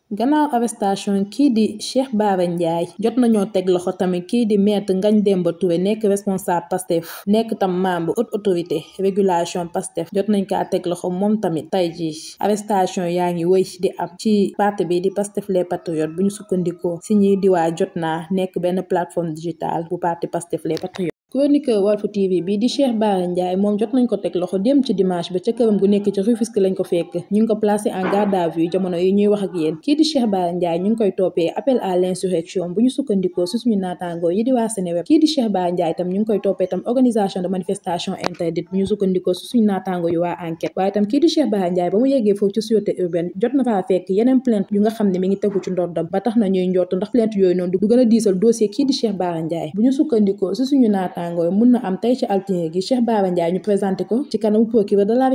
gannaaw arrestation kii di Cheikh Bara Ndiaye jot nañoo teg loxo tamit kii di maître Ngagne Demba Touré nekk responsable Pastef nekk tam membre haute autorité régulation Pastef jot nañ kaa teg loxo moom tamit tey jii arrestation yaa ngi wëy di am ci parti bi di Pastef les patriotes bu ñu sukkandikoo si ñi di waa Jotna nekk benn plateforme digitale bu parti Pastef les patriotes. chroniqueur Walf TV bi di Cheikh Bara Ndiaye moom jot nañ ko teg loxo dem ci dimanche ba ca këram gu nekk ci Rufisque lañ ko fekk ñu ngi ko placé en garde à vue jamono yi ñuy wax ak yéen kii di Cheikh Bara Ndiaye ñu ngi koy toppee appel à l'insurrection bu ñu sukkandikoo si suñu naataangoo yi di waa Seneweb kii di Cheikh Bara Ndiaye tam ñu ngi koy toppee tam organisation de manifestation interdite bu ñu sukkandikoo si suñu naataangoo yu waa enquête waaye tam kii di Cheikh Bara Ndiaye ba mu yeggee foofu ci sûreté urbaine jot na faa fekk yeneen plainte yu nga xam ne mi ngi tegu ci ndoddam ba tax na ñuy njort ndax plainte yooyu noonu du gën a diisal dossier kii di Cheikh Bara Ndiaye bu ñu sukkandikoo si suñu naataangoo mun na am tey ci altine gi Cheikh Bara Ndiaye ñu présenté ko ci kanamu procureur de la